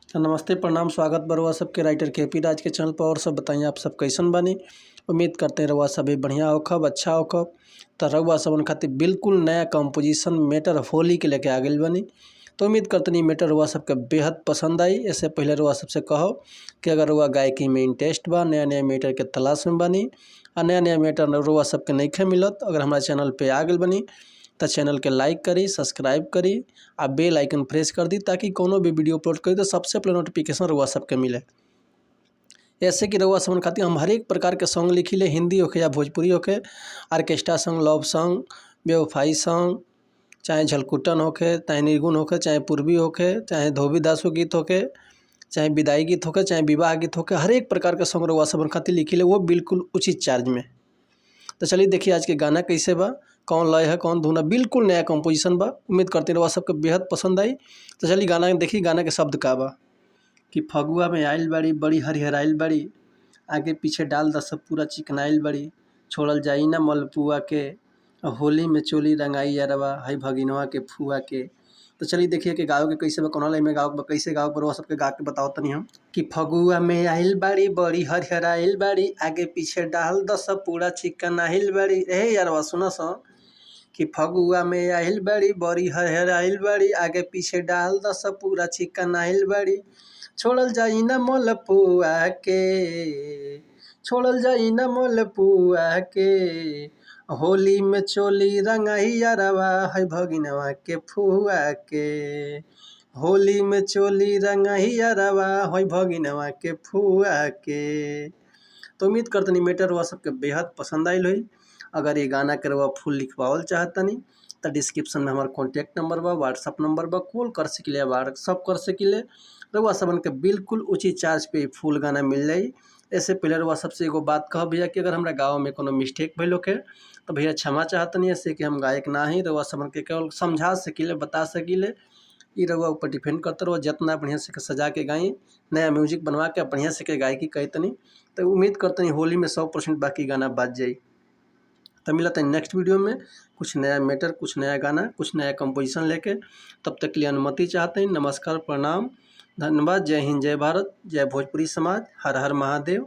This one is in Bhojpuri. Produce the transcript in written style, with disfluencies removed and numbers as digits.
तो नमस्ते, प्रणाम, स्वागत बा रउआ सबके राइटर के पी राज के चैनल पर। और सब बताइए, आप सब कैसन बानी? उम्मीद करते हैं रउआ सभी बढ़िया होखब, अच्छा होखब। तो रउआ सबन खातिर बिल्कुल नया कंपोजिशन मैटर होली के लेके आ गइल बानी। तो उम्मीद करतनी मैटर रउआ सबके बेहद पसंद आई। इससे पहले रउआ सबसे कहो कि अगर रउआ गायकी में इंटरेस्ट बा, नया नया मैटर के तलाश में बानी आ नया नया मैटर रउआ सबके नइखे मिलत, अगर हमारा चैनल पे आ गइल बानी तो चैनल के लाइक करी, सब्सक्राइब करी आ बेल आइकन प्रेस कर दी, ताकि कोनो भी वीडियो अपलोड करी तो सबसे पहले नोटिफिकेशन रउआ सबके मिले। ऐसे कि रउआ सबन खातिर हम हरेक प्रकार के सॉन्ग लिखिले, हिंदी होखे या भोजपुरी होखे, ऑर्केस्ट्रा सॉन्ग, लव सॉन्ग, बेवफाई सॉन्ग, चाहे झलकुटन होखे, चाहे निर्गुण होखे, चाहे पूर्वी होखे, चाहे धोबी दासो गीत होखे, चाहे विदाई गीत होखे, चाहे विवाह गीत होखे, हरेक प्रकार के सॉन्ग रउआ सबन खातिर लिखिले, वो बिल्कुल उचित चार्ज में। तो चलिए देखिए आज के गाना कैसे बा, कौन लय है, कौन धुन है, बिल्कुल नया कंपोजिशन बा। उम्मीद करते हैं रउआ सबके बेहद पसंद आई। तो चलिए गाना देखिए, गाना के शब्द का बा कि फगुआ में आइल बाड़ी, बड़ी हरिहराइल बाड़ी, आगे पीछे डाल दस पूरा चिकनाइल बाड़ी, छोड़ल जाई ना मलपुआ के, होली में चोली रंगाई यारवा हई भगिनवा के फुआ के। तो चलिए देखिए कि गावे के कैसे बा, कौना लाइन में गावे के बा, कैसे गावे के बा, रउआ सबके गा के बताओ तनी हम। कि फगुआ में आइल बाड़ी, बड़ी हरिहराइल बाड़ी, आगे पीछे डाल दस पूरा चिकनाइल बाड़ी। ए यारवा सुन स कि फगुआ में आइल बाड़ी, बड़ी हरिहराइल बाड़ी, आगे पीछे डाल दस पूरा चिकनाइल बाड़ी, छोड़ल जाई ना मलपुआ के, छोड़ल जाई ना मलपुआ के, होली में चोली रंगाई यारवा है भगिनवा के फुआ के, होली में चोली रंगाई यारवा है भगिनवा के फुआ के। तो उम्मीद करतनी मैटर रउआ सबके बेहद पसंद आइल होई। अगर ये गाना के रउआ फुल लिखवावल चाहतनी तो डिस्क्रिप्शन में हमार कॉन्टैक्ट नंबर बा, व्हाट्सअप नंबर बा, कॉल कर सकिले, व्हाट्सअप कर सकिले। रउआ सबन के बिल्कुल उचित चार्ज पे फुल गाना मिल जाई। ऐसे पहले रउआ सबसे एगो बात कहब भैया कि अगर हमरा गाँव में कोनो मिस्टेक भइल होखे तो भैया क्षमा चाहतनी, ऐसे कि हम गायक ना ही, रउआ सबन के केवल समझा सकिले, बता सकिले। ई रउआ ऊपर डिपेंड करता, रउआ जितना बढ़िया से सजा के गाई, नया म्यूजिक बनवा के बढ़िया से के गायकी करतनी, तो उम्मीद करतनी होली में 100% बाकी गाना बाज जाई। तो मिलत है नेक्स्ट वीडियो में कुछ नया मैटर, कुछ नया गाना, कुछ नया कंपोजिशन लेके। तब तक के लिए अनुमति चाहते हैं। नमस्कार, प्रणाम, धन्यवाद। जय हिंद, जय भारत, जय भोजपुरी समाज, हर हर महादेव।